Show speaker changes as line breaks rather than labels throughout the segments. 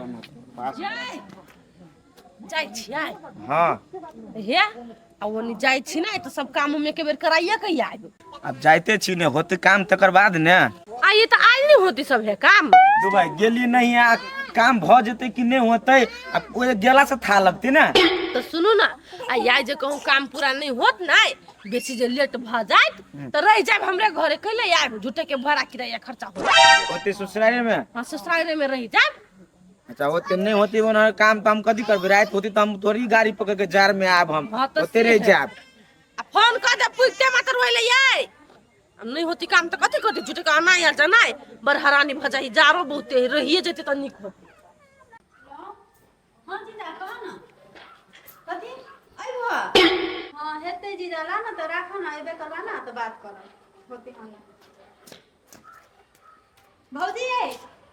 पास
जाइ छियै।
हाँ।
हे, आ ओनी जाइ छी ने तऽ सब काम हम एके बेर कराइए के आयब।
आब जाइते छी ने, होते काम तकर बाद ने।
आ ई तऽ आइ नहि होती सब हे काम।
दू भाई गेली नहीं आ काम भऽ जेतै कि नहि होतै, आ ओए गेला से था लगतै ने।
तऽ सुनू ने, आ आइ जे कहूँ काम पूरा नहि होत ने, बेसी जे लेट भऽ जायत तऽ रहि जायब हमरे घरे, कैले आयब झूठे के भाड़ा किराया खर्चा हो।
ओते ससुरारे में?
हाँ, ससुरारे में रहि जायब।
अच्छा, ओते नहीं होती ओना काम तऽ हम कथी करबै? राति होती तऽ हम थोड़ी गाड़ी पकड़ के जार में आयब हम।
हाँ, तऽ
ओते
से
रहि
है।
जायब।
आ फोन कर दे पुछते मात्र होइले यै। अब नहीं होती काम तऽ कथी करती झूठे के आना या जाना, बड़ हरानी भऽ जाइ, जारो बहुते रहिए जेते तऽ नीक होते।
हाँ जीजा, कह ना कथी अइबो? हाँ हेतै जीजा, ला ना तऽ राखो ना, अइबे करबा ना तऽ बात करब होते। हाँ भौजी ये।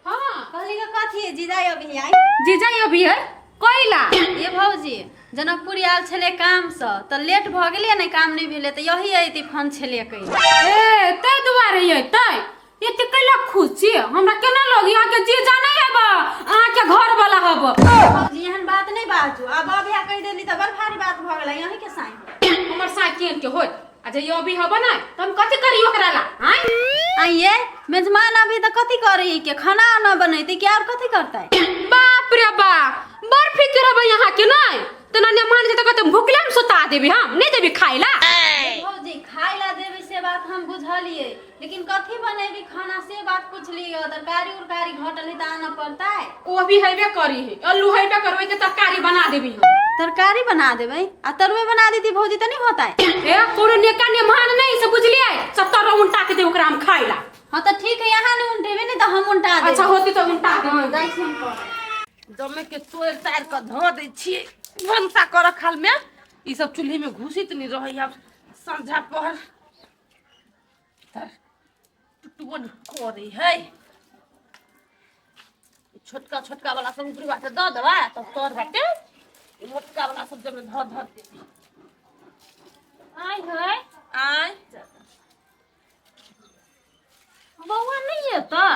हाँ।
कहली के कथी है जीजा अभी आई?
जीजा अभी है कैला?
ये भौजी, जनकपुर आयल छलै कामसँ तऽ लेट भऽ गेलै ने, काम नहि भेलै तऽ यही अयती फोन छलै कै।
ए, ताहि दुआरे अयतै? एते कैला खुश छी? हमरा केना लगी अहाँके जीजा नहि हेब, अहाँके घर वाला हब।
भौजी, एहन बात नहि बाजू। आब अभी कहि देली तऽ बड़ भारी बात भऽ गेलै। यही के साइन
हमर साइ केहन के होत? आ जे अभी हब ने तऽ हम कथी करी ओकरा ला आँय?
आइए मेजमान अभी तऽ कथी करी के खाना न बनेतै कि और कथी करतै?
बाप रे बाप, बड़ फिक्र हब यहाँ के। नहीं तऽ ना मान जेतै कहते भुखले हम सुता देबी, हम नहीं देबी खाइ ला।
भौजी, खाइ ला देबै से बात हम बुझलियै, लेकिन कथी बनेबी खाना से बात पुछलियै। तरकारी उरकारी घटल है तऽ आनऽ पड़तै।
ओ अभी हेबे करी है, आलू हेबे करबै के तरकारी बना देबी हम।
तरकारी बना देबै आ तरुए बना देती भौजी तऽ नहीं होतै?
ए, कोनो नेका नेमान नहीं से बुझलियै, सब तरह उल्टा के दे ओकरा हम खाइ ला।
हाँ तऽ ठीक है, यहाँ नहीं उल्टेबे नहीं तऽ हम उल्टा देबै।
अच्छा, होती तऽ उल्टा दे।
हाँ, जाइ छी हम करऽ।
जमे के तोड़ि ताड़ि कऽ धऽ दै छियै भनसा करऽ खाल में, ई सब चूल्ही में घुसित नहीं रहै। आब साँझा पहर टुटबो नहि करै है। छोटका छोटका वाला सब ऊपरी बाटे दऽ देबै तब तर बाटे, ई मोटका वाला सब जमे धऽ धऽ देबै।
आय है।
आय।
बौआ नहि एतऽ?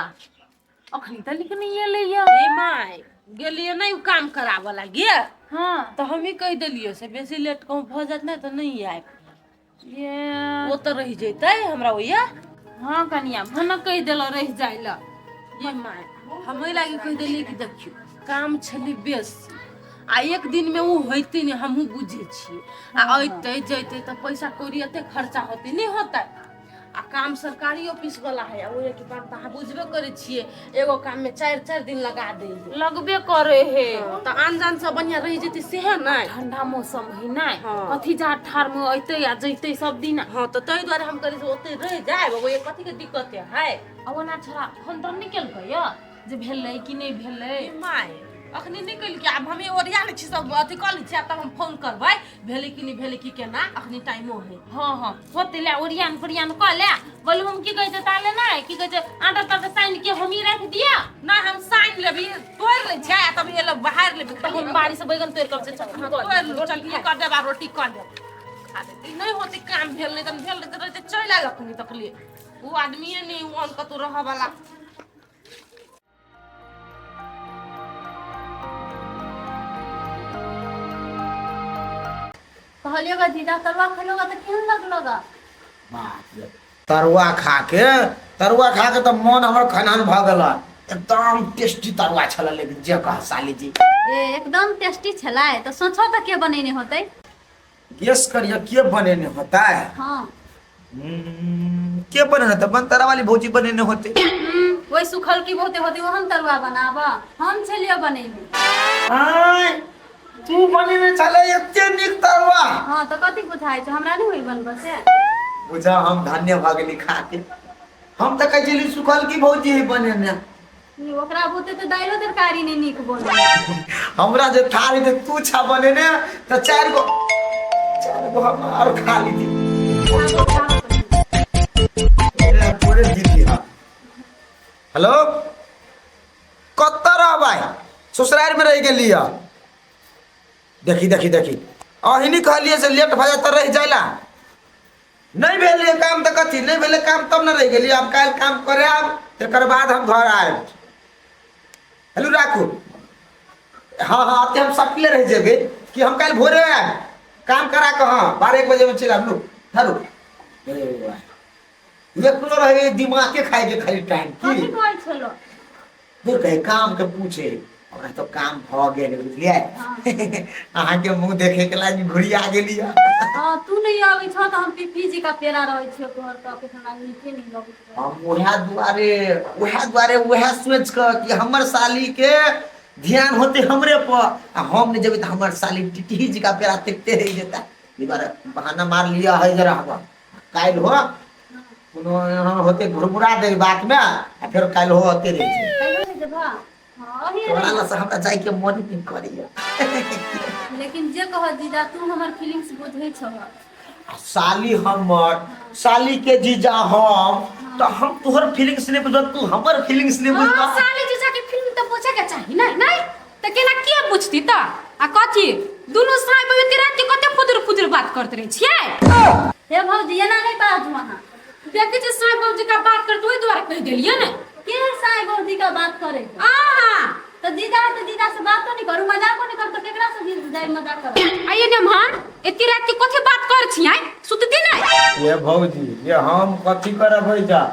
अखनी तक नहि एलैया।
ए my, गेलियै नहि ओ काम कराबऽ लागी।
हाँ।
तऽ हमही कहि देलियै से बेसी लेट कहूँ भऽ जायत नहि तऽ नहि आयब।
ये।
ओ तऽ रहि जैतै हमरा ओइया।
हाँ कनिया, भनक कहि देलहुँ रहि जाय लए।
ये my, हम एहि लागी कहि देलियै कि देखियौ काम छलै बेसी आ एक दिन में ओ होइते नहि, हमहूँ बुझै छियै। आ अयतै जैतै तऽ पैसा कौड़ी एते खर्चा होतै नहि होतै? आ काम सरकारी ऑफिस वाला है, आ ओहि के काम तऽ अहाँ बुझबे करै छियै, एगो काम में चारि चारि दिन लगा दै है।
लगबे करे हे।
तऽ आन जान से बढ़िया रहि जेतै सेहे नहि।
ठंडा मौसम है नहि?
हाँ।
कथी जा ठार में अयतै आ जैतै सब दिन।
हाँ, तऽ ताहि दुआरे हम कहली से ओतै रहि जायब, ओहि कथी के दिक्कत है।
आ ओना छोड़ा फोन तोन नहि केलकै यऽ जे भेलै कि नहि भेलै?
ए my, अखनी नहि केलकै। आब हम ओरिया लै छी, सब अथी कऽ लै छी, आ तब हम फोन करबै भेलै कि नहि भेलै कि केना। अखनी टाइमो है।
हाँ हाँ, होते ले, ओरियान पोरियान कऽ ले। बोलू, हम की कहै छै ताले नहि की कहै छै, आटा ताटा सानि के हमही राखि दिअ?
नहि, हम सानि लेबी, तोड़ि लै छियै आ तब एलै बाहर लेबी।
तऽ हम बाड़ी से बैगन तोड़ि कऽ
हाँ, तोड़ि लू, चटनी कऽ देब आ रोटी कऽ देब, खा लेती। नहि होती काम भेल नहि तऽ भेल रहतै रहतै चलि आयल। अखनी तकले ओ आदमिए नहि ओ कतहु रहऽ वाला।
कहलियो गा जीजा, तरुआ खेलो गा तऽ केहन लगलो गा?
बाप रे, तरुआ खा के तऽ मन हमर खनहन भऽ गेल। एकदम टेस्टी तरुआ छल, लेकिन जे कह साली जी।
ए, एकदम टेस्टी छलै तऽ सोचो तऽ के बनेने होतै?
गेस करिए के बनेने होता है।
हाँ।
के बनेने होता? बनतारा वाली भौजी बनेने होते।
वही सुखल की बहुते होते ओहन तरुआ बनाब, हम छलियो बनेने।
आय, तू बनेने छले एते नीक तरुआ?
हाँ, तऽ कथी बुझाइ छौ, हमरा नहि होई बनबऽ से?
बुझा हम धन्य भऽ गेली खा के। हम तऽ कहै छली सुखल की भौजी है बनेने।
ई ओकरा बुते तऽ दाइलो तरकारी नहि नीक बने।
हमरा जे थारी ते तू छा बनेने तऽ चारि गो हम आर खा लीती। ए, पूरे दीदी। हाँ, हेलो, कतऽ रहबै? ससुराल में रहि गेली है। देखी देखी देखी, अहिनी कहलिए से लेट भऽ जाए तऽ रहि जाइला। नहीं भेलै काम तऽ कथी नहीं भेलै काम तब ने रहि गेली। आब काल्हि काम करे आब, तकर बाद हम घर आयब। हेलो, राखू। हाँ हाँ आते हम सकले रह जेबे कि हम काल्हि भोरे आयब काम करा के। हाँ, 12 1 बजे में चलि आयब। लू धरू, एकरो रहे दिमाग के खाए के खाली टाइम।
कथी
की
कहै छलो?
दूर कहे काम के पूछे हमरा तो काम भ गेल, बुझलियै? अहाँके मुंह देखे के लागी घुरिया गेली।
हाँ, तू नहीं आबै छह तऽ हम पीपी जी का पेड़ा रहै छियो तोहर, तऽ हमरा नीके नहीं लगैत रहै।
हम उएह दुआरे उएह सोच कऽ कि हमर साली के ध्यान होते हमरे पर आ हम नहीं जेबै तऽ हमर साली टिटही जी का पेड़ा देखते रहि जेता। ई बार बहाना मार लिया है जरा। हम काल्हि हो कोनो एहन होते घुरमुरा दे बात में आ फेर काल्हि हो होते रहि छै।
कहियो नहीं जेबह? हाँ, अही।
तोरा लग से हमरा जाइके मन नहीं करैया।
लेकिन जे कह जीजा, तू हमर फीलिंग्स बुझै छह।
आ साली हमर, साली के जीजा हम तऽ हम तोहर फीलिंग्स नहीं बुझब, तू हमर फीलिंग्स नहीं
हाँ,
बुझबह?
साली जीजा के फिल्म तऽ पूछे के चाही। नहीं नहीं तऽ केना के पूछती तऽ? आ कथी दुनू साई बजे के रात के कते फुदुर फुदुर बात करते रहे छियै?
हे भौजी, एना नहीं बाजू अहाँ।
देखै छी साई बाबूजी का बात करते, ओहि दुआरे कहि देलियै ने।
के साई भौजी का बात करे?
आहा।
तऽ जीजा है तऽ जीजा से बातो नहीं करू, मजाको नहीं करू, तऽ केकरा से जाय मजाक करू?
आइए ने मान, एती रात के कथी बात कर छियै? सुतती नहीं?
ये भौजी, ये हम कथी करब जा।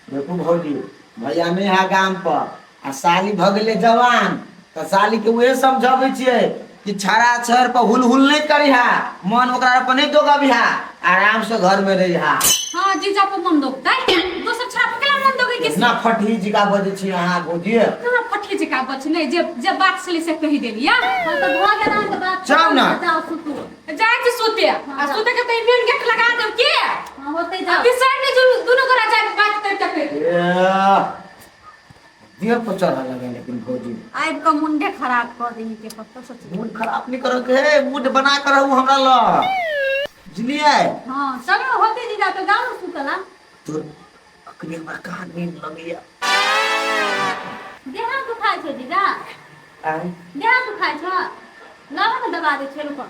देखू भौजी, भैया नहीं है गाम पर आ साली भऽ गेलै जवान, तऽ साली के उहे समझाबै छियै कि छड़ा छड़ पर हुल हुल नहीं करिहा, मन ओकरा पर नहीं दोगबिहा, आराम से घर में रहिहा।
हाँ, जीजा पर मन दोगतै, दोसर छड़ा पर केला मन दोगे के?
इतना फटही जिका बजै छी अहाँ भौजी।
कहाँ फटही जका बच नहीं, जे जे बात छलै से कहि देलियै।
हाँ, तऽ भऽ गेल अहाँके बात।
जाउ ने।
जाउ सुतू।
जाइ छी सुते आ सुते के तऽ मेन गेट लगा देब के?
हाँ, होतै,
आ
जाउ।
बिसरि नहि दुनू दुनू गोरा जाय बात कर तक।
ए, देह पर चढ़ऽ लगे लेकिन भौजी।
आबि कऽ मुंडे खराब कऽ देही के पप्पा सोच।
मूड खराब नहीं करो के, मूड बना कर रहू हमरा लग, बुझलियै?
हाँ, चलो होतै जीजा, तऽ जाउ ने सुतला।
तोर अखनी हमरा कहाँ नींद लगैया।
देह हाथ दुखाइ छौ जीजा?
आँय?
देह हाथ दुखाइ छौ? लाबऽ ने, दबा दै छियै, रुकऽ।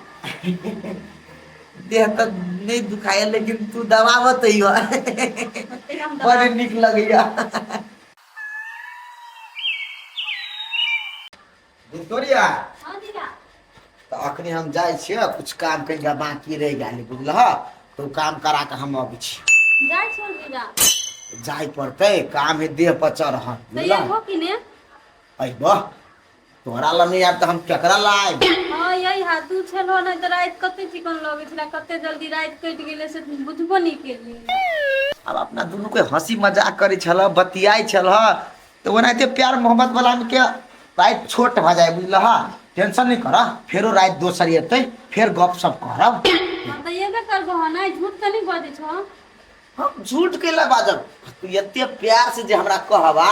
देह तऽ नहीं दुखाया लेकिन तू दबावत तैयो।
होतै, हम दबा
बड़ नीक लगैया। विक्टोरिया।
हाँ जीजा।
तऽ अखनी हम जाइ छियै, कुछ काम कनिका बाकी रहि गेल, बुझलह? तऽ ओ काम करा कऽ हम अबै छी।
जाइ छौ जीजा?
जाय पड़तै, काम है देह पर चढ़ल।
तऽ
बुझलह?
एबहो कि ने?
अयबह, तोहरा लग नहि आयब तऽ हम केकरा लग आयब?
हाँ, यही हाथ तू छलो नहि तऽ राति कते चिकन लगै छलै, कते जल्दी राति कटि गेलै से बुझबो नहि केलियै।
आब अपना दुनू के हंसी मजाक करै छलह, बतियाइ छलह, तऽ ओनाहिते प्यार मोहब्बत वाला मे के राति छोट भऽ जाय, बुझलह? टेंशन नहि करह, फेरो राति दोसर एतै, फेर गप सप करब।
हाँ, तऽ एबे करबो नहि? झूठ तऽ नहि बजै छौ?
हम झूठ कैला बाजब? तू एते प्यार से जे हमरा कहबा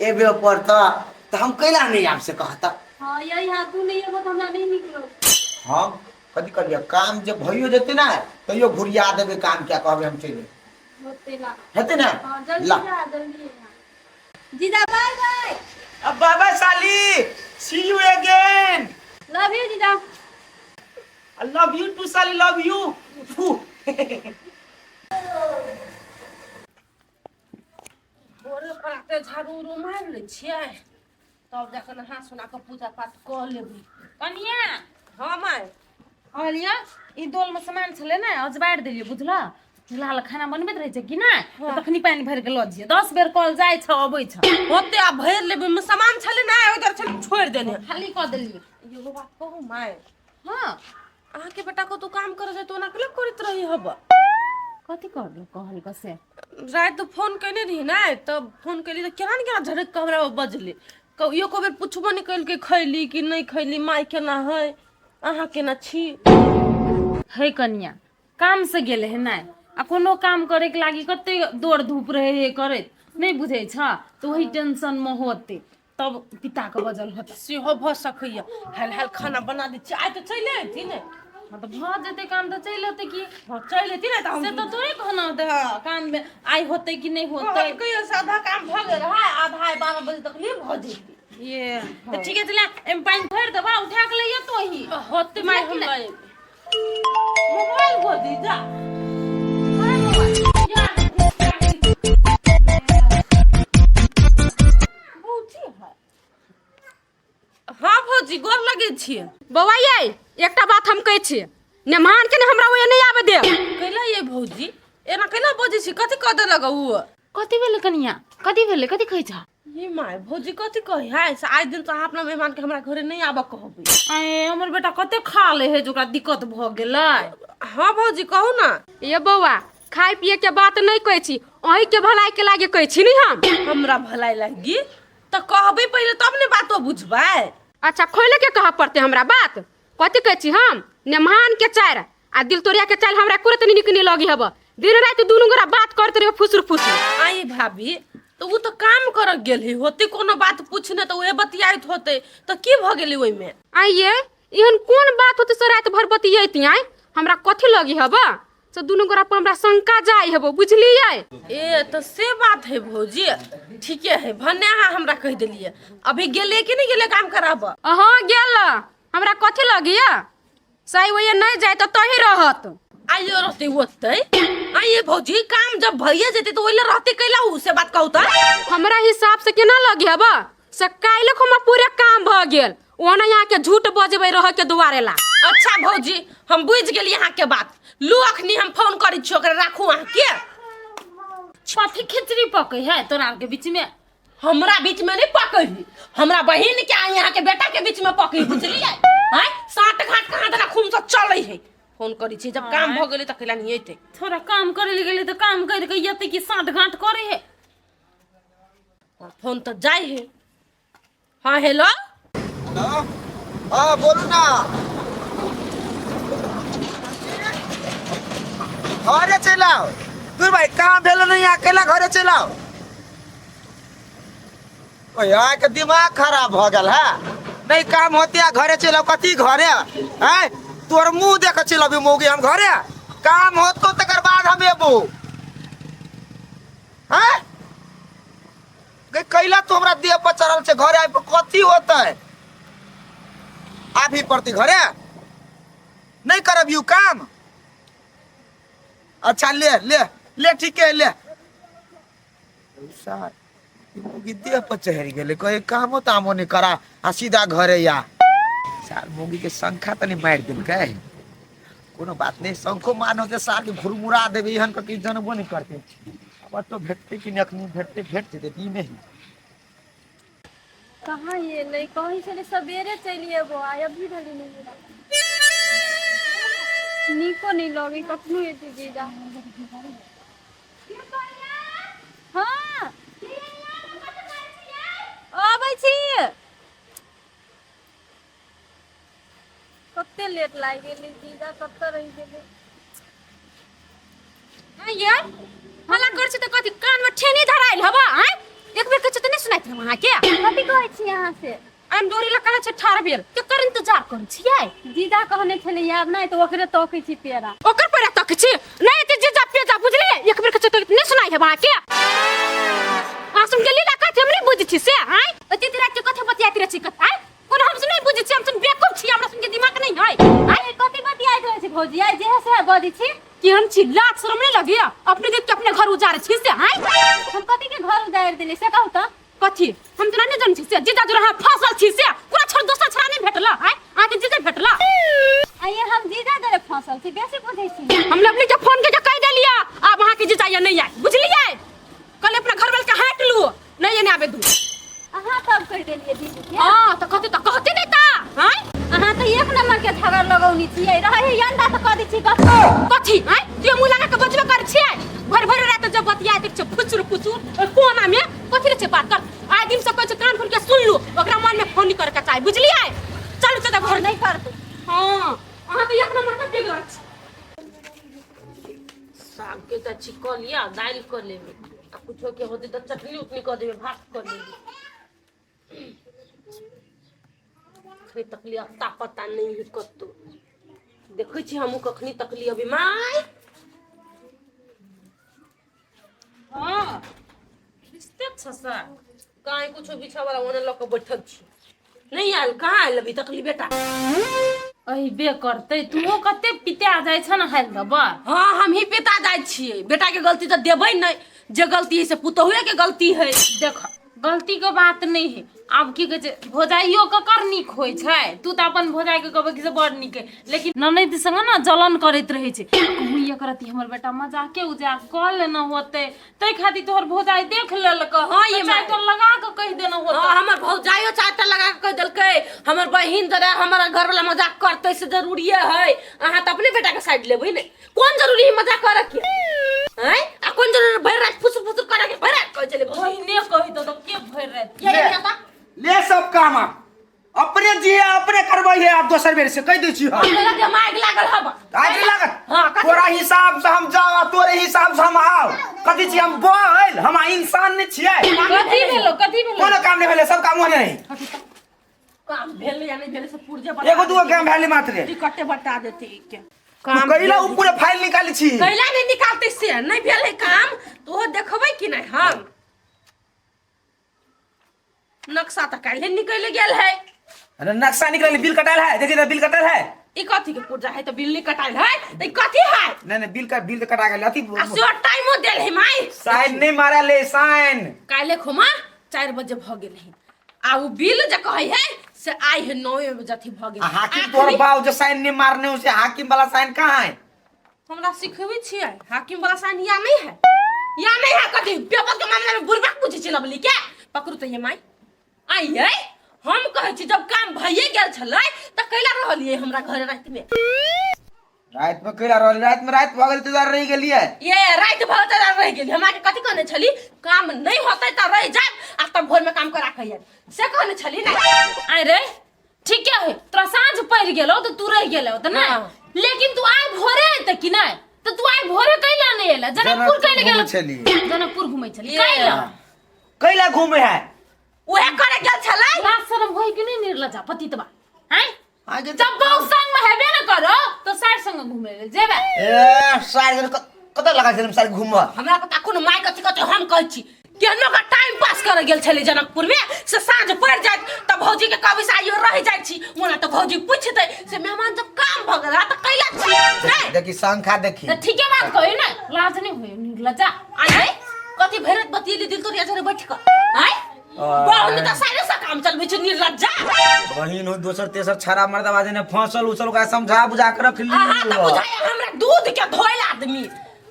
एबे पर तऽ हम कैला नहि आब से कहता।
हाँ, यही हाथ तू नहि एबो तऽ हमरा नहि नीक लगतौ।
हम कथी करियै, काम जे भइयो जेतै ने तैयो घुरिया देबै काम, क्या कहबै हम चलि
होतै ला।
हेतै ने?
हाँ, जल्दी।
ला।
जा, जल्दी जीजा, बाय बाय।
अब बाय बाय साली, C you again.
Love you जीजा।
I love you to साली, लव you.
भोरे पराते झाड़ू उड़ू मारि लै छियै, तब जाकऽ नहा सोना कऽ पूजा पाठ कऽ लेबै।
कनिया।
हाँ माय।
कहलियै, ई दोल में सामान छलै ने, अजबारि देलियै, बुझलह? चूल्हा लग खाना बनबैत रहै छै कि नहि, तऽ तखनी पानि भरि के लऽ जइयै। 10 बेर कल जाइ छ, अबै छ।
होते, आब भरि लेबै। ओहिमे सामान छलै ने, ओहि छलै, छोड़ि देने।
खाली कऽ देलियै।
एगो बात कहू माय?
हाँ।
अहाँके बेटा कतहु काम करै छै तऽ ओना केला करैत रही हब?
कथी कहल कहलक से?
राति फोन केने रही ने, तब फोन केली तऽ केना ने केना झड़कि कऽ हमरा ओ बजलै। एको बेर पुछबो नहि केलकै, खैली कि नहि खैली, माय केना है, अहाँ केना छी।
हे कनिया, काम से गेलै है नहि, आ कोनो काम करैके लागी कते दौड़ धूप रहे है करैत, नहि बुझै छ? तऽ वही टेंशनमे होतै, तब पिताके बजल होतै।
सेहो भऽ सकैया। हाल हाल खाना बना दै छियै, आइ तऽ चलि अयती ने।
हाँ, तऽ भऽ जेतै काम तऽ चलि अयतै की।
हँ, चलि अयती ने तऽ हम
से तऽ तोरे कहना होतै। हँ, काम मे आइ होतै कि नहि होतै।
कहलकै से आधा काम भऽ गेल है, आधा आइ 12 बजे तक नहि भऽ जेतै।
ये तऽ ठीके छलै, एहिमे पानि भरि देबा, उठा के लैया तो ही।
होतै माय, हम लऽ अयबै। मोबाइल गोदी जा। भौजी है। हाँ भौजी। भौजी गोर लगे छियै।
बौआ यै, एकटा बात हम कहै छी, मेहमान के ने हमरा ओए नहि आबे देब।
कैला ये भौजी एना कैला बजै छी? कथी कह देलक उ?
कथी भेलै कनिया? कथी भेलै? कथी कहै छ?
ये my, भौजी कथी कहै है से आइ दिन से अहाँ अपना मेहमान के हमरा घरे नहि आबऽ कहबै।
आए हमर बेटा कते खा ले है जे ओकरा दिक्कत भऽ गेलै।
हाँ भौजी कहू ना।
ये बौआ, खाय पिए के बात नहीं कहै छी, अहीं के भलाई के लागे कहै छी नी हम।
हमरा भलाई लागी तऽ कहबै पहिले तब ने बातो बुझबै।
अच्छा खोले के कहऽ पड़तै हमरा बात? कथी कहै छी हम, नेमहान के चारि आ दिल तोरिया के चालि हमरा कुरत नीक नहीं लगी हब। दिन राति दुनू गोरा बात करते रहो फुसुर फुसुर।
आई भाभी, तऽ ओ तऽ काम करऽ गेल है होते, कोनो बात पूछने तऽ उहे बतियाइत होते, तऽ की भऽ गेलै ओहिमे?
आइये एहन कोन बात होते से राति भर बतियैती? आइ हमरा कथी लगी हब से दुनू गोरा पर हमरा शंका जाय हबो, बुझलियै?
ए तऽ से बात है भौजी, ठीके है, भने अहाँ हमरा कहि देलियै। अभी गेलै कि नहि गेलै काम कराबऽ?
अहाँ गेल, हमरा कथी लगिया सही ओए नहीं जाए तो तही रहत।
आइयो रहते ओतै? आइए भौजी, काम जब भइए जेतै तऽ ओइले रहते कैला उ, से बात कहू तऽ।
हमरा हिसाब से केना लगी हब से काल्हि हमरा पूरे काम भ गेल, ओना यहाँ के झूठ बजबै रह के दुआरे ला।
अच्छा भौजी, हम बुझि गेली अहाँके बात। लू अखनी हम फोन करै छी ओकरा, राखू अहाँके।
कथी खिचड़ी पकै है तोरा आरके बीच में?
हमरा बीच में नहीं पकै है, हमरा बहिन के आ यहाँ के बेटा के बीच में पकै है, बुझलियै? आँय साँठ घाट कहाँ देना खून से चलै है। फोन करै छी जब काम भऽ गेलै तऽ कैला नहीं अयतै?
थोड़ा काम करे ले गेलै तऽ काम कर के एतै कि साँठ घाट करे है?
फोन तऽ जाइ है। हाँ हेलो।
हेलो, हाँ बोलू ना। घरे चलि आउ। दूर भाई, काम भेल नहीं, अकेला घरे चलि आउ। ओए अहाँके दिमाग खराब भऽ गेल है? नहीं काम होते आ घरे चलि आउ। कथी घरे? आँय तोर मुँह देख चलि अबी मौगी हम घरे? काम होतो तकर बाद हम एबो। आँय गई कैला तू हमरा देह पर चढ़ल छै? घरे आबि कथी होतै? आबही पड़ती घरे? नहीं करब you काम? अच्छा ले ले ले, ठीक है ले। सार ई मौगी देह पर चढ़ि गेलै, कहे कामो तामो नहीं करा आ सीधा घरे या। सार मौगी के शंखा तनी मारि देलकै। कोनो बात नहीं, शंखो मानो के सार के घुरमुरा देबै एहन कऽ कि जनबो नहीं करतै। अब तो भेटतै कि नहीं? अखनी भेटतै, भेट जेतै ई नहीं।
कहाँ एलै? कहै छलै सवेरे चलि एबो, आइ अभी धरि नहि एलै। नीको नहि लगै कखनो एतै जीजा। हँ अबै छी। कते लेट लागि गेलै जीजा, कतऽ रहि गेलै?
ये हल्ला कर छी तऽ कथी कान में ठेनी धराइल हबा? आँय एक बेर कहै छी तऽ नहि सुनाइत हम अहाँके।
कथी कहै छी अहाँ से?
आम डोरी लग कहाँ छै ठाढ़ भेल? केकर इंतजार करै छियै?
जीजा कहने छलै आब नहि तऽ ओकरे तकै छी पेड़ा।
ओकर पेड़ा तकै छी? नहि एते जीजा पेजा, बुझलियै? एक बेर कहै छी तऽ नहि सुनाइ हेब अहाँके। अहाँ सुन के लीला कथी हम नहि बुझै छी से? आँय एते एते राति के कथी बतियाइत रहै छी? आँय कोनो हम नहि बुझै छी, हम सुन बेवकूफ छी, हमरा सुन के दिमाग नहि है?
आइ कथी बतियाइत रहै छी भौजी? आइ जे से बजै छी।
केहन छी, लाज शरम नहीं लगे? अपने देख के अपने घर उजारे छी से? आँय
हम कथी के घर उजारि देली से कहू तऽ?
कथी हम तोरा नहीं जानै छी से? जीजा जोरा फंसल छी से पूरा छोड़, दोसर छड़ा नहीं भेटल? आँय अहाँके जीजा भेटल?
आइए हम जीजा दरे फंसल छी, बेसी बुझै छी।
हम लवली के फोन के कहि देलियै, आब अहाँके जीजा ये नहीं आए, बुझलियै? कल अपना घर वाले के हाक लू, नहीं ये नहीं आबे दू।
अहाँ तब कहि देलियै दीदी के?
हाँ तऽ कहते तऽ कहते नहीं ता। आँय
अहाँ तऽ एक नंबर के झगड़ लगौनी छियै, रहै है अंडा तऽ कऽ दै छी कथी
कथी। आँय तू मुँह लगा के बजबे कर छियै भरि भरि रात जब बतियाइत छै फुचुर फुचुर ओहि कोना में कथी रे छै बात कर। आइ दिन से कहै छै कान खोल के सुन लू, ओकरा मन में फोन नहीं करे के चाही, बुझलियै? चलू चलू घर।
नहीं करतै।
हाँ अहाँ तऽ एक नंबर के बिगड़ल छी।
साग के तऽ छी कऽ लिअ, दालि कऽ लेबै आ कुछो के होतै तऽ चटनी उटनी कऽ देबै, भात कऽ लेबै। अखनी तकली अत्ता पता नहीं है कतौ। देखै छी हमहूँ कखनी तकली अभी माय।
हाँ रिश्ते छ सर।
कहीं कुछो बिछा वाला ओने लऽ कऽ बैठल छी। नहीं आयल? कहाँ आयल अभी तकली बेटा?
अहिबे करतै। तूहो कते पिता जाइ छ ने हाल दबर।
हाँ हम ही पिता जाइ छियै, बेटा के गलती तऽ देबै नहि, जे गलती है से पुतहुए के गलती है।
देख गलती के बात नहीं है। आब की कहै छै, भौजाइयो ककर नीक होइ छै? तू तऽ अपन भौजाइ के कहबै कि से बड़ नीक है, लेकिन ननैद संगे ने जलन करैत रहै छै। कहूँ एकर अथी हमर बेटा मजाके उजाक कऽ लेने होतै, ताहि खातिर तोहर भौजाइ देख लेलकै।
हाँ, ये
तऽ चारि टा लगा कऽ कहि देने होतै।
हाँ, हमर भौजाइयो चारि टा लगा कऽ कहि देलकै, हमर बहिन जरा हमर घरवाला मजाक करतै से जरूरिये है। अहाँ तऽ अपने बेटा के साइड लेबै ने। कोन जरूरी है मजाक करे के? हैं, आ कोन जरूरी भरि रात फुसुर फुसुर करे के? भरि रात कहै छलै भौजी।
ओहिने कहि दो तऽ के भरि राति?
ये ये ये
ले सब काम आप अपने जी अपने करबै है। आप दोसर बेर से कहि दै छी हम।
मेरा दिमाग लागल हब।
आज नहीं लागत।
हाँ, कथी?
तोरा हिसाब से हम जाओ आ तोरे हिसाब से हम आओ। कथी छी हम बैल? हम इंसान नहीं छियै?
कथी भेलो? कथी भेलो?
कोनो काम नहीं भेलै, सब काम होने नहीं।
काम भेल या नहीं भेल से पुर्जे बता।
एगो दूगो काम भेलै मात्र।
टिकटे बता देते के।
तू कैला उ पूरे फाइल निकाली छी?
कैला नहीं निकालते से नहीं भेल है काम तो ओहो देखबै कि नहीं हम? नक्शा तऽ काल्हि निकलि गेल है।
अरे नक्शा निकलल, बिल कटाल है, देखिए तो बिल कटाल है।
ई कथी के पुर्जा है? तऽ बिल नहीं कटाल है तऽ ई कथी है?
नहीं नहीं, बिल का बिल तो कटा गेल अथी।
आ से टाइमो देल है माई।
साइन नहीं मारा ले साइन।
काल्हि खुमा 4 बजे भऽ गेल है आ उ बिल जे कहै है से आइ है 9 बजे अथी भऽ गेल।
आ हाकिम तोहर बाप जो साइन नहीं मारने, उसे हाकिम वाला साइन कहाँ है?
हमरा सिखबै छियै हाकिम वाला साइन या नहीं है या नहीं है? कथी पेपर के मामला में बुरबक पूछै छी लवली के? पकड़ू तऽ ये माई आई है। हम कहै छी जब काम भइए गेल छलै तऽ कैला रहलियै हमरा घरे राति में?
रात में कैला रहल? रात में रात भऽ गेल तऽ रहि गेलियै।
ये राति भऽ गेल तऽ रहि गेली। हमरा के कथी कहने छली? काम नहीं होतै तऽ रहि जायब आ तब भोर में काम करा के आयब, से कहने छली ने?
आइ रे, ठीके है, तोरा साँझ पड़ि गेलौ तऽ तू रहि गेलौ तऽ नहि।
हाँ।
लेकिन तू आइ भोरे एतै कि नहि? तऽ तू आइ भोरे कैला नहि एला? जनकपुर कैला गेल?
घुमै छली।
जनकपुर घुमै छली?
ये।
कैला?
कैला घूमे है?
उहे करे गेल छलै।
लाज शरम होय कि नहि निर्लजा पतितबा? हैं,
आगे
जब बहु संग में हेबे न करो तो सार संग घूमे ले जेबे।
ए सार दिन कतऽ लगा छल सार घूमबा?
हमरा पता कोनो माय कथी कथी। हम कहै छी केहनो का टाइम पास करे गेल छलै जनकपुर में से साँझ पड़ि जायत तऽ भौजी के कहबै से आइयो रहि जाइ छी ओना तऽ भौजी पूछतै से मेहमान जब काम भऽ गेल तऽ कैला छी नहि?
देखी शंखा देखी।
तऽ ठीके बात कही ने, लाज नहीं होय निर्लजा?
आय कथी भैरत बतियेली दिल तोरिया जरे बैठ कऽ? आय बहु ने तऽ सारे से काम चलबै छै निर्लज्जा।
बहिन हो दोसर तेसर छाड़ा मर्दबा जेने फंसल उसल ओकरा समझा बुझा के रख ली।
अहाँ तऽ बुझाइ हमरा दूध के धोइल आदमी।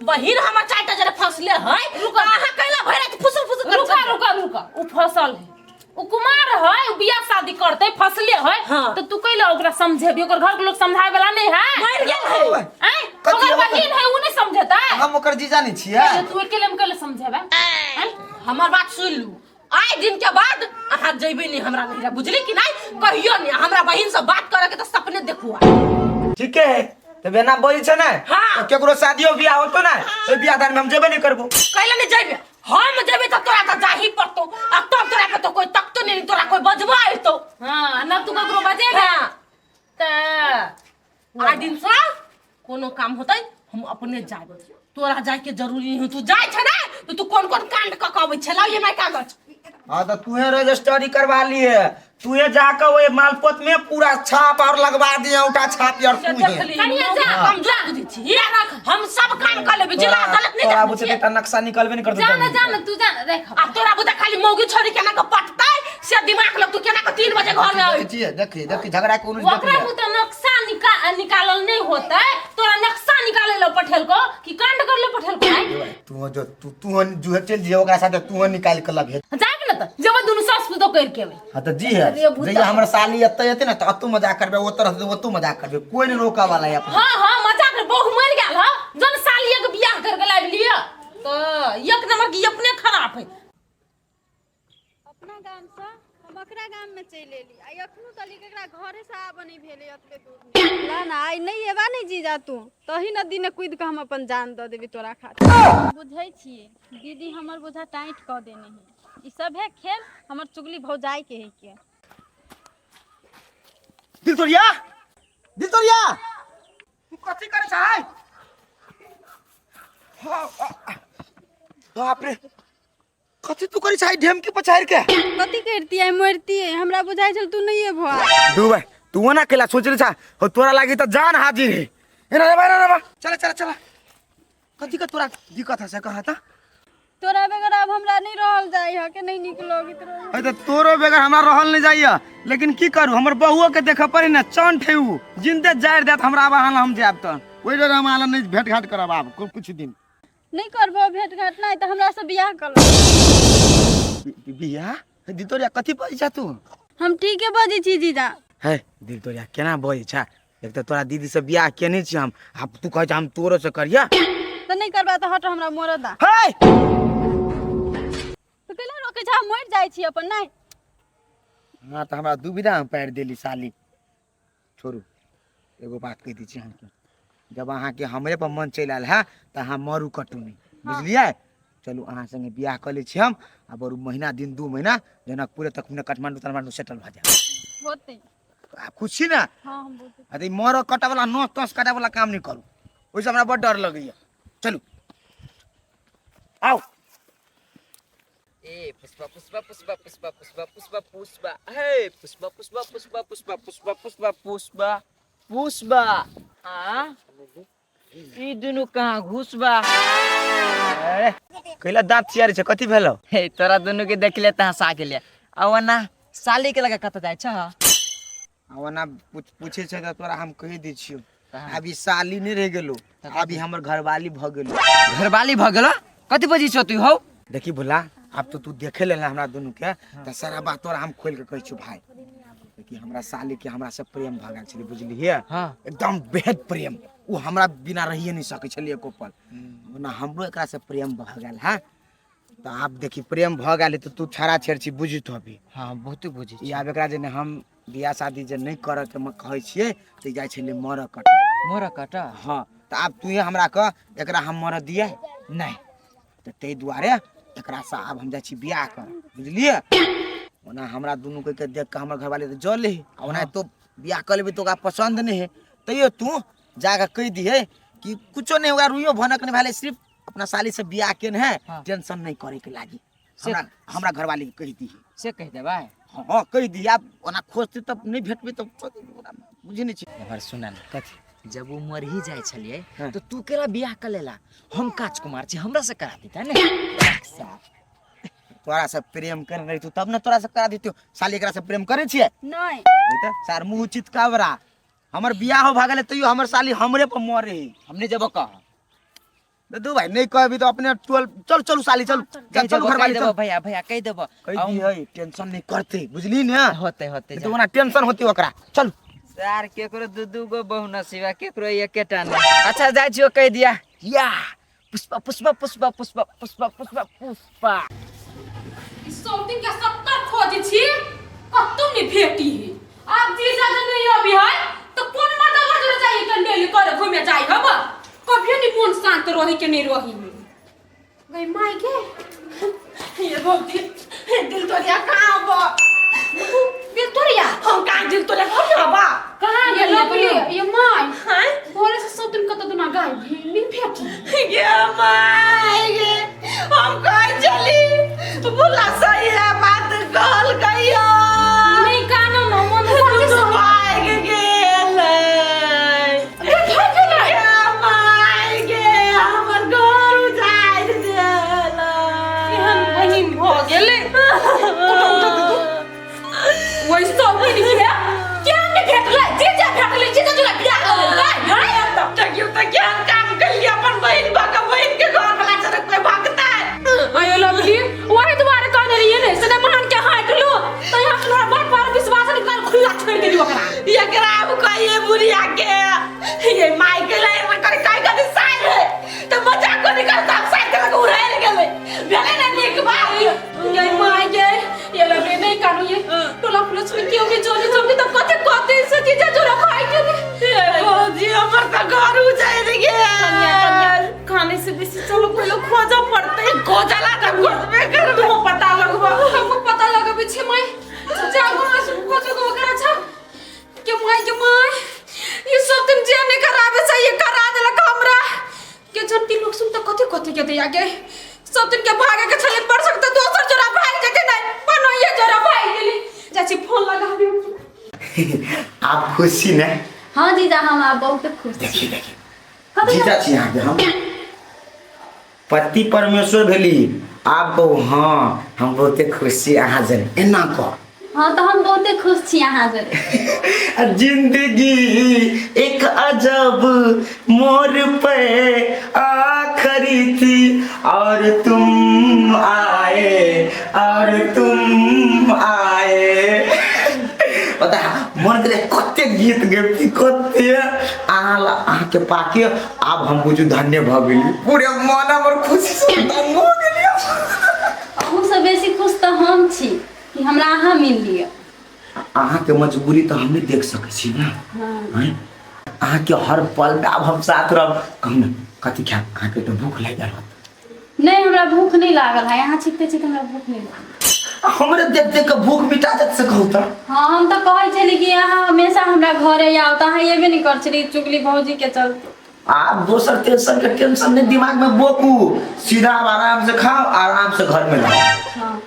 बहिन हमर चारिटा जरे फंसले है, रुका अहाँ कैला भैरत फुसुर फुसुर करै
रुका
छलियै?
रुका रुका, उ फसल है, उ कुमार है, उ बियाह शादी करते फसले है।
हाँ।
तो तू कैला ओकरा समझेबी? ओकर घर के लोग समझाए वाला नहीं है?
मरि गेल है।
आँय?
कथी
ओकर
ओकर-
बहिन है, उ नहीं समझेता?
हम ओकर जीजा नहीं छियै।
तू अकेले में कैला समझेबे? आँय?
हमर बात सुन लू, आइ दिन के बाद अहाँ जइबै नहीं हमरा नैहरा, बुझली कि नहीं? कहियो नहीं हमरा बहिन से बात करे के तऽ सपने देखू।
ठीके है, तऽ बेना बोल छै ने।
हाँ।
तऽ केकरो शादियो बियाह होतो ने, ओहि बियाह दान में हम जेबे नहीं करबो।
कैला नहीं जइबे? हम जइबे तऽ तोरा तऽ जाही पड़तौ आ तब तोरा के तऽ कोई तकतो नहीं, तोरा कोई बजबो अयतौ।
हाँ, न तू ककरो बजेबे।
हाँ।
तऽ
आइ दिन से कोनो काम होतै हम अपने जायब, तोरा जाय के जरूरी नहीं। तू जाय छै ने तऽ तू कोन कोन कांड कऽ के अबै छै? लाउ ये माय कागज।
हाँ तऽ तूहे रजिस्ट्री करवा लिए, तूहे जाके ओहि मालपोत में पूरा छाप और लगवा दिए, उठा छाप और
से
तूहे।
देखली
कनिया जा,
कमजोर बुझै छी। हम सब काम कर लेबै, जिला अदालत नहीं
तोरा
देखै
बुझे
छियै।
तऽ नक्शा निकलबे नहीं करतौ।
जा न
जमीन
जा
के।
न तू जा न देख।
आ तोरा बुझा खाली मौगी छोड़ी केना के पटतै से दिमाग लग, तू केना के 3 बजे घर में
देखै छियै, देखी देखी झगड़ा कोनो देख
ओकरा
ले।
बुते नक्शा निकालल नहीं होतै, तोरा नक्शा निकाले लो पठेल को कि कांड कर ले पठेल को? आँय?
ए भाई, तू जो तू तू जुहे चल जिहे ओकरा साथे, तू निकाल के लगे
जाबे न तऽ जेबै दुनू सास पुतोह कर के एबै।
हाँ तऽ जी है।
अरे भूता।
जहिया हमर साली एतै एतै ने तऽ अतू मजाक करबै, ओतऽ रहतै ओतू मजाक करबै, कोई नहीं रोका वाला है अपना।
हाँ हाँ, मजाक रे, बहु मरि गेल ह जन सालिये के बियाह कर के लाबि लिअ तऽ एक नंबर के अपने खराब है।
अपना गामसँ हम अकरा गाममे चलि एली आ एखनो तलिक एकरा घरेसँ आबऽ नहि भेलै एतबे दूर। ला ना आइ नहि एबा नहि जीजा तू तही न दिने कुदि कऽ हम अपन जान दऽ देबै तोरा खातिर। बुझै छियै दीदी हमर बोझा टाइट कऽ देने है, ई सभे खेल हमर चुगली भौजाइके है के।
दिल तोड़िया, दिल तोड़िया, तू कथी करे छै? बाप रे, कथी तू करै छै ढेमकी पछाड़ि के?
कथी करितियै, मरितियै? हमरा बुझाइ छल तू नहि एबहो।
दू भाई, तू ओना केला सोचले छा हो तोरा लागी त जान हाजिर है। एना रे बा, एना रे बा, चल चल चल। कथी के तोरा दिक्कत है से कहा त?
तोरा बगैर आब हमरा नहीं रहल जाय है के नहीं नीक लगैत रहे।
अरे तऽ तोरो बगैर हमरा रहल नहीं जाइए, लेकिन की करू, हमर बहुओ के देखऽ पड़े ने, चंठ है उ, जिंदे जारि देत हमरा। आब अहाँ लग हम जायब तऽ ओहि डरे हम अहाँ लग नहीं भेंट घाट करब आब कुछ दिन।
नहीं करबो भेंट घाट नहीं तऽ हमरा से बियाह कर ले।
बियाह? हे दिलतोरिया, कथी बजै छह तू?
हम ठीके बजै छी जीजा।
हे दिलतोरिया, केना बजै छह? एक तऽ तोरा दीदी से बियाह केने छी हम, आब तू कहै छ हम तोरो से करिया?
तऽ नहीं करबा तऽ हट, हमरा मरऽ दा।
हे
तऽ कैला रोकै छह? हम मरि जाइ छी अपन। नहीं
हाँ, तऽ हमरा दुविधा में पारि देली साली। छोड़ू, एगो बात कहि दै छी अहाँके, जब अहाँके हमरे पर मन चलि आयल है तऽ अहाँ मरू कटू नहि, बुझलियै? चलू, अहाँ संगे बियाह कऽ लै छी हम, आ बरू महीना दिन 2 महीना जनकपुरे तक काठमांडू ताठमांडू सेटल भऽ जायब।
होतै।
आब खुश छी ने?
हाँ, हम बहुत।
आ तऽ ई मरऽ कटऽ वाला, नस तस काटऽ वाला काम नहि करू, ओहिसँ हमरा बड़ डर लगैया। चलू, आउ।
ए पुष्पा पुष्पा पुष्पा पुष्पा पुष्पा पुष्पा पुष्पा, हे पुष्पा पुष्पा पुष्पा पुष्पा पुष्पा पुष्पा पुष्पा पुष्पा। आ ई दुनू कहाँ घुसबा?
अरे, कैला दाँत चियारी छै? कथी भेलौ?
हे, तोरा दुनू के देखले त हंसा गेलियै। आ ओना साली के लगा कतऽ जाइ छ?
आ ओना पूछे छै तऽ तोरा हम कहि दै छियौ, अभी साली नहि रहि गेलौ, अभी हमर घरवाली भऽ गेलौ।
घरवाली भऽ गेलो? कथी बजै छौ तू हौ?
देखी भोला, आब तो तू देखे लेला हमरा दुनू के, तऽ सारा बात तोरा हम खोल के कहै छियौ भाई। देखी, हमरा साली के हमरा से प्रेम भऽ गेल छलै, बुझलियै? एकदम बेहद प्रेम। ओ हमरा बिना रहिए नहीं सकै छलियै एको पल। ओना हमरो एकरा से प्रेम भऽ गेल है। तऽ आब देखी, प्रेम भऽ गेल तऽ तू छड़ा छेड़ छी, बुझित होबी।
हाँ, बहुते बुझै
ई आब एकरा जे ने हम बियाह शादी जे नहि करऽ के कहै छियै तऽ जाइ छलै मरऽ कट।
मरऽ कट?
हाँ, तऽ आब तू हमरा कह, एकरा हम मरऽ दियै?
नहीं।
तऽ ताहि दुआरे एकरासँ आब हम जाइ छी बियाह कर, बुझलियै? ओना हमरा दुनू के देख कऽ हमर घरवाली तऽ जले है, आ ओना तो बियाह कऽ लेबै तऽ ओकरा पसन्द नहि है। तैयो तू जाकऽ कहि दिहे कि कुछो नहि, ओकरा रुइयो भनक नहि भेलै, सिर्फ अपना साली से बियाह केने है। टेंशन नहीं करे के लागी। हमरा हमरा घरवाली के कहि दिहे।
से कहि देबै?
हाँ, कहि दिहे। आब ओना खोजतै तब नहि भेटबै तऽ बुझै नहि छी।
एम्हर सुन ने।
कथी?
जब वो मर ही जाइ छलियै
हाँ।
तऽ तू केला बियाह कर लेला? हम काच कुमार छी, हमरा से करा देता ने।
तोरा से प्रेम कर रही तू तब ने तोरा से करा देतियो। साली, एकरा से प्रेम करे छियै?
नहीं।
नहीं तऽ सार मुँह चितकावरा, हमर बियाह हो भागल तैयो हमर साली हमरे पर मरे है।
हमने जब कह
दू भाई, नहीं कहबी तो अपने टोल चल। चलू साली, चल।
कहि
चल
देबो,
घरवाली,
कहि
चल।
देबो भैया, भैया कहि देबो।
कहि दी है, टेंशन नहीं करते, बुझली ने?
होते होते।
नहीं तो ओना टेंशन होती ओकरा। चल।
सार, केकरो दू दू गो बहु नसीबा, केकरो एकेटा ने। अच्छा, जाइ छियो, कहि दिया। या पुष्पा पुष्पा पुष्पा पुष्पा पुष्पा पुष्पा पुष्पा।
ई सब दिन के 70 खोजै छी, कतौ नहीं भेटी है। आब जीजा जे नहीं अभी है तो कोन मर्दवा जोरे जाइए के डेली करे घूमे जाई हब? कभी नहीं मन शांत रही के नहीं रही है। गई माई के,
ये भौजी, दिल तोड़िया कहाँ बा?
दिल तोड़िया?
हम कहाँ दिल तोड़िया घर बा?
कहाँ
ये
गेल
लवली।
ये माई?
हाँ?
भोरे से सब दिन कतौ दुना गाय नहीं भेटी।
ये माई गे, हम कहीं चली बोला सही है बात कहल गई।
नहीं कानो न मन कथी से
भाग गेल।
भाग गेलै?
ये माई गे, हमर घर उजाड़ि देल।
एहन बहिन भऽ गेलै। उठो, उठो दीदी। वही सब दिन के क्या नहीं भेटलै? जीजा भेटलै, जीजा जोड़ा बियाह कऽ लेलकै, हैं?
देखियौ तऽ केहन काम केलियै अपन बहिन भऽ कऽ, बहिन के घर वाला जरे कोई भगतै?
अयो लवली, वही दुआरे कहने रहियै ने से महान के हट लो तऽ यहाँ तोरा बात पर विश्वास नहीं कर, खुला छोड़ि देली ओकरा।
एकरा आब कहिए बुढ़िया के, ये माई के ले कर कहि कति साइड है तऽ मजाक को निकल सब साइड के उड़ैल गेलै, भेलै ने नीक बात?
गई माय गे, ये लवली, नहीं कानू, ये टोला पुलिस में क्यों नहीं जोनी जोनी तब कते कते से जीजा जोड़ा भाई के।
हे भौजी, हमर तऽ घर उजड़ि
कन्या, कन्या,
गेल।
खाने से बेसी चलो पहले खोजा पड़ते।
खोजला तऽ खोजबे करबै।
तुम पता लगबा, हमको पता लगबे छे माई। जागो ना, खोजो को ओकरा छा के माई के माई, ये सब दिन जे नहीं करावे चाहिए करा देलक हमरा के। जनती लोग सुन त कथि कथि के दिया गे। सब दिन के भागे के छले पर सकते दोसर जोड़ा भाग जेते, नहीं बनो ये जोड़ा भाग गेली। चाची, फोन लगा दियो।
आप खुश छी ने?
हाँ जीजा, हम आब बहुत खुश छी।
देखी देखी, जीजा छी अहाँके हम, पति परमेश्वर भेली। आब कहू हाँ हम बहुते खुश छी अहाँ जन एना कह।
हाँ तऽ हम बहुते खुश छी अहाँ जरे।
जिंदगी एक अजब मोर पे आखरी थी और तुम आए और तुम आए। पता मन करे कते गीत गबती कते अहाँ ला अहाँके पाके आब हम बुझू धन्य भऽ गेली, पूरे मन हमर खुशी से दंग हो गेली।
अहूँ से बेसी खुश तऽ हम छी कि हमरा अहाँ मिल लिअ।
अहाँके मजबूरी तऽ हम नहि देख सकै छी ना। आँय? अहाँके हर पल में आब हम साथ रहब। कहू ने कथी खायब? अहाँके तऽ भूख लागि गेल होत।
नहीं, हमरा भूख नहीं लागल है, यहाँ छिपते छिपते हमरा भूख नहीं लागल।
हमरे देख देख के भूख मिटा देत से कहू तऽ।
हाँ, हम तऽ कहै छली कि अहाँ हमेशा हमरा घरे आउ तऽ अहाँ एबे नहीं कर छली चुगली भौजी के चलते।
आब दोसर तेसर के टेंशन नहीं दिमाग में बोकू, सीधा आब आराम से खाओ आराम से घर में रहो।
हाँ।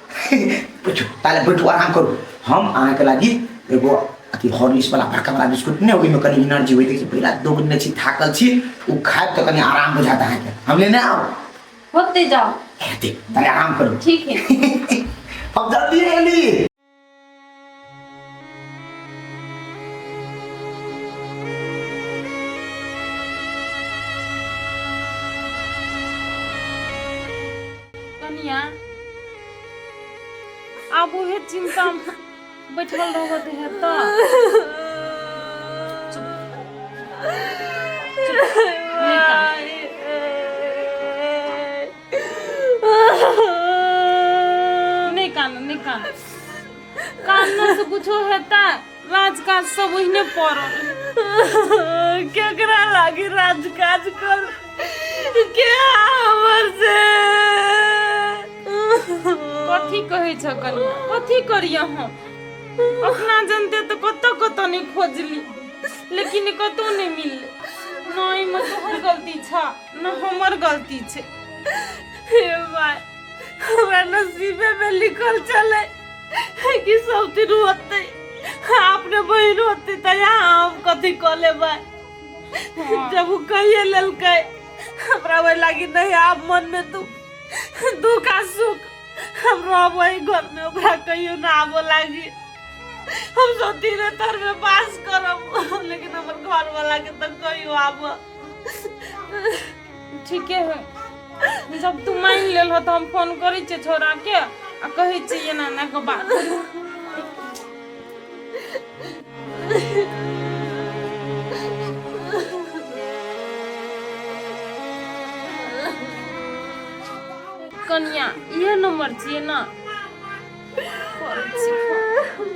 बैठू ताले बैठू आराम करू। हम अहाँके लागी एगो अथी हॉर्लिक्स वाला बड़का वाला बिस्कुट ने ओहिमे कनि एनर्जी होइत छै, पहिला दौड़ने छी थाकल छी, ओ खायब तऽ कनि आराम बुझात अहाँके। हम लेने आउ?
होते जाओ।
हेतै ताले आराम करू।
ठीक है।
हम जल्दी एली।
कनिया आब उहे चिंता में बैठल रहत है तऽ चुप चुप नहीं कान। नहीं कान नहीं कान, कानना से कुछो हेता? राजकाज सब ओहिने पड़ल।
केकरा लागी राजकाज कर के हमर से?
कथी कहै छ कनिया, कथी करिय हम? अपना जनते तऽ कतऽ कतऽ नहि खोजली लेकिन कतौ नहि मिललै। न एहिमे तोहर गलती छ न हमर गलती छै।
हे भाई, हमरा नसीबे में लिखल छलै कि सब दिन होतै अपने बहिन होतै तऽ यहाँ हम कथी कऽ लेबै? जब ओ कहिए लेलकै हमरा ओहि लागी नहीं आब मन में दुख दुख आ सुख, हम रहब वही घर में, ओकरा कहियो ना आबो लागी। हम सब तीने तर में बास करब लेकिन हमर घर वाला के तऽ कहियो आब।
ठीके है, जब तू मान लेल तऽ हम फोन करै छियै छोरा के आ कहै छियै एना एना के बात। कनिया इहे नंबर छियै ना? करै छी फोन।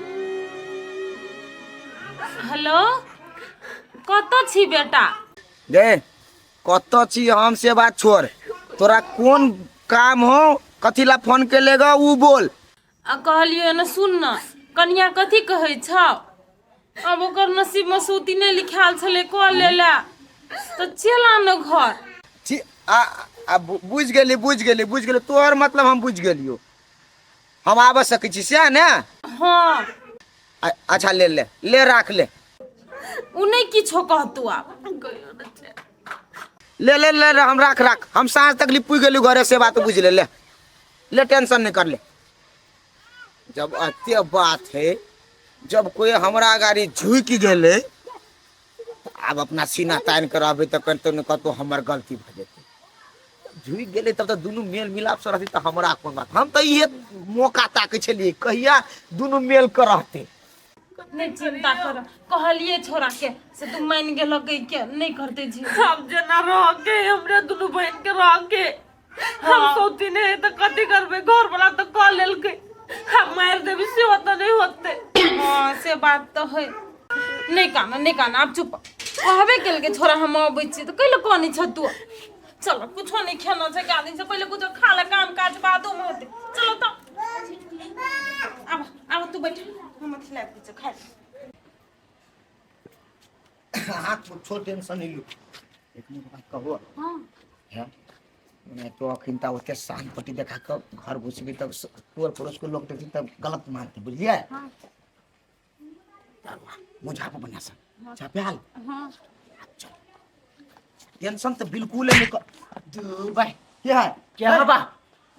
हेलो, कतऽ छी बेटा?
गे कतऽ छी हम से बात छोड़, तोरा कोन काम हो, कथी ला फोन के लेगा उ बोल।
आ कहलियो ने सुन न कनिया कथी कहै छौ, अब ओकर नसीब में सूती नहीं लिखायल छलै कऽ लेला तऽ चलि आन घर।
छी आ आ बुझि गेली बुझि गेली बुझि गेली तोहर मतलब हम बुझि गेलियो, हम आबऽ सकै छी सएह ने?
हाँ।
अच्छा ले ले ले राख ले।
उ नहीं किछो कहतू आब।
ले ले ले हम राख राख, हम साँझ तक लिपुई गेली घरे से बात बुझि ले, ले ले टेंशन नहीं कर ले। जब अते बात है, जब कोई हमरा गाड़ी झुकि गेलै आब अपना सीना तानि के रहबै तऽ कतौ ने कतौ हमर गलती भऽ जेतै। झुकि गेलै तब तऽ दुनू मेल मिलाप से रहतै तऽ हमरा कोन बात। हम तऽ इहे मौका ताकै छलियै कहिया दुनू मेल के रहतै।
नहीं चिंता कर, कहलिए छोरा के से तू मान गेल के नहीं करते जी।
अब जेना रह के हमरे दुनू बहन के रह के हम सोती नहीं तऽ कथी करबै, घर वाला तऽ कह लेलकै हम मारि देबी से तऽ नहीं होते।
हाँ से बात तऽ है। नहीं काना नहीं काना आब चुप, कहबे केलकै छोरा हम अबै छी तऽ कैले कनै छ तू? चलो कुछो नहीं खेना छै कए दिन से, पहिले कुछो खा ले, काम काज बादो में होतै। चलो तऽ आब आब तू बैठ, हम अथी लाबि दै छियौ खाइ ले।
अहाँ कुछो टेंशन नहीं लू, एक बात कहू?
हाँ।
है नहीं तो अखन तऽ ओते शान पट्टी देखा कऽ घर घुसबी तब टोल पड़ोस के लोग देखी तब गलत मानते, बुझलियै?
हाँ।
मुझा पर बढ़िया से छाप्याल।
हाँ।
चल टेंशन तो बिल्कुल नहीं कर। दू भाई क्या है
क्या बाबा?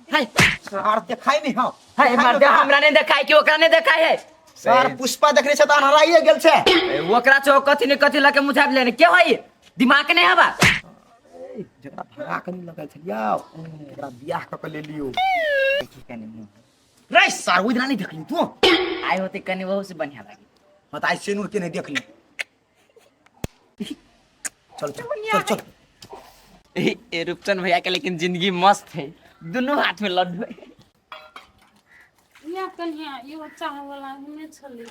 है।
सर देखाई नहीं हो।
है मर्दे, हमरा नहीं देखाई कि ओकरा नहीं देखाई है।
सर पुष्पा देखने से तो अनहराइए गेल छे।
ओकरा से कथी ने कथी लके मुझाब लेने के होई, दिमाग नहीं हवा।
जकरा भगा के नहीं लगल छलियौ, ओकरा बियाह क के ले लियो। रे सर ओइ दिना नहीं देखली तू?
आइ होते कनी वहु से बढ़िया लागी।
हाँ त आइ सेनुर के नहीं देखली। चल चल चल चल।
ए रूपचंद भैया के लेकिन जिंदगी मस्त है, दोनों हाथ में लड्डू है।
या कन्या इहो चाह वाला हमे छलै।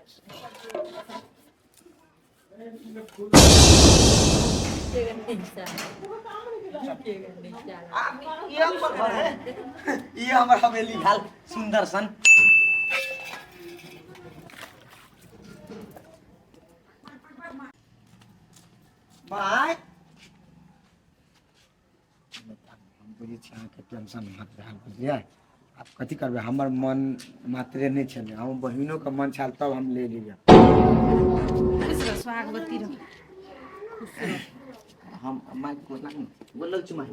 ये हमर घर है, ये हमर हवेली भेल सुंदर सन। बाय। हम बुझै छी अहाँके टेंशन मत भेल, बुझलियै? आब कथी करबै, हमर मन मात्रे नहि छलै, हमर बहिनोके मन छल तब हम ले लियै।
खुश रह, सुहागवती रह।
हम माइक को गोर लग चुमा।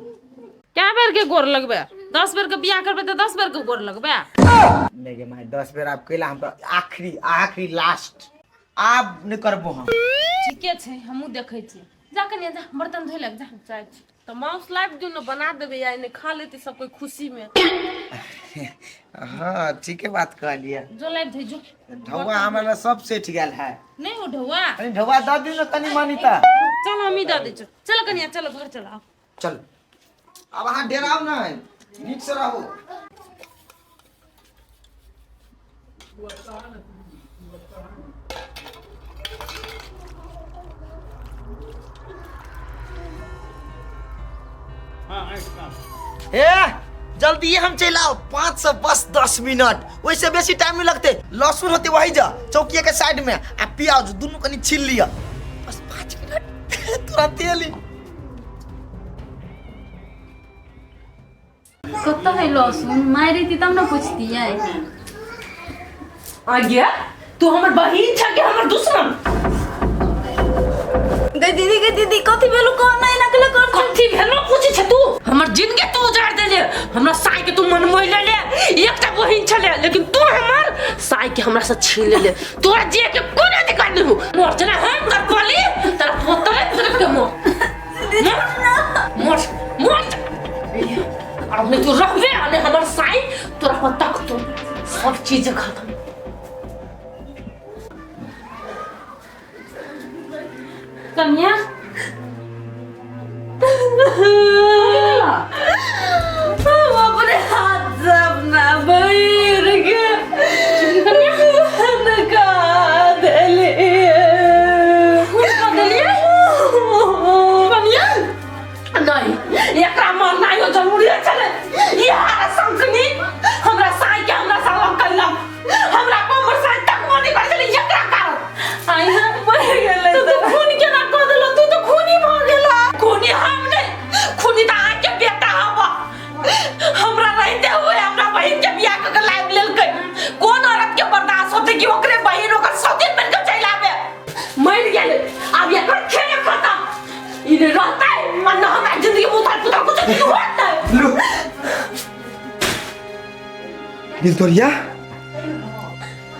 कै बेर के गोर लगबे? 10 बेर के बियाह करबे तऽ 10 बेर के गोर लगबे?
नहि गे माय, 10 बेर आब कैला, हम तऽ आखिरी आखिरी लास्ट आब नहि करबो हम।
ठीके छै, हमहूँ देखै छियै। जा कनिया जा, बर्तन धोइ लग जा।
जाइ छी तऽ माउस लाबि दियौ ने, बना देबै आ एने खा लेतै सब कोइ खुशी में।
हाँ ठीके बात कहलियै।
जो लाबि धोइ जो।
ढौआ हमरा लए सब सेठ गेल है।
नहि हो ढौआ?
कनि ढौआ दऽ दियौ ने कनि मनि तऽ।
चल हमही दऽ दै छियौ। चल कनिया चल, घर चल आउ।
चल आब अहाँ डेराउ नहि, नीक से रहू। हे जल्दी हम चलि आओ, 5 से बस 10 मिनट, ओहिसे बेसी टाइम नहीं लगते। लहसुन होते वही जा चौकिया के साइड में आ प्याज दुनू कनि छील लिअ, बस 5 मिनट तुरंत एली।
कतऽ है लहसुन? माय रहिती तब ने पूछतियै।
आ गया तू हमर बहिन छ कि हमर दुश्मन?
गई दीदी, गई दीदी, कथी भेलु? कौन एना केला कर?
कथी भेलो पूछै छ तू? हमर जिंदगी तू उजाड़ देले, हमरा साई के तू मन मोहि लेले। एकटा बहिन छले लेकिन तू हमर साई के हमरा से छीन लेले। तोरा जिए के कोनो अधिकार नहीं हो। मर जना हम तर पली तर पोतरे तर के मर मर मर मर। अब नहीं तू रहबे आने हमर साई तोरा पर तक तू सब चीज खत्म।
कन्या
हम अपने हाथ से अपना बहिन के नका देलिए। कन्या नहीं, एकरा मरनाइ जरूरी छलै। ई हारा संकनी हमरा साई के हमरा साला कइलक, हमरा पर हमर साई तक मनी कर छलै एकरा कारण।
आइ हम मरि गेलै।
तू तो खून केना कऽ देलऽ? तू तो खूनी भऽ गेला। खूनी हम नहीं, खूनी तऽ अहाँके बेटा हब। हमरा रहते हुए हमरा बहिन के बियाह कऽ के लाबि लेलकै। कोन औरत के बर्दाश्त होतै कि ओकरे बहिन ओकर सौतीन बनि कऽ चलि आबे? मरि गेलै, आब एकर खेल खत्म। ई नहि रहतै आ न हमरा जिंदगी में उतार पुतार कुछ नहीं होतै।
दिल तोड़िया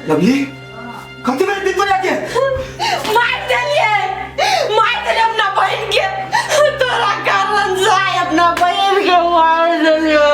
लवली, कथी भेल दिल तोड़िया के?
मार देलिए, मार देलिए अपना बहिन के। तोरा कारण से आइ अपना बहिन के मार देलिए।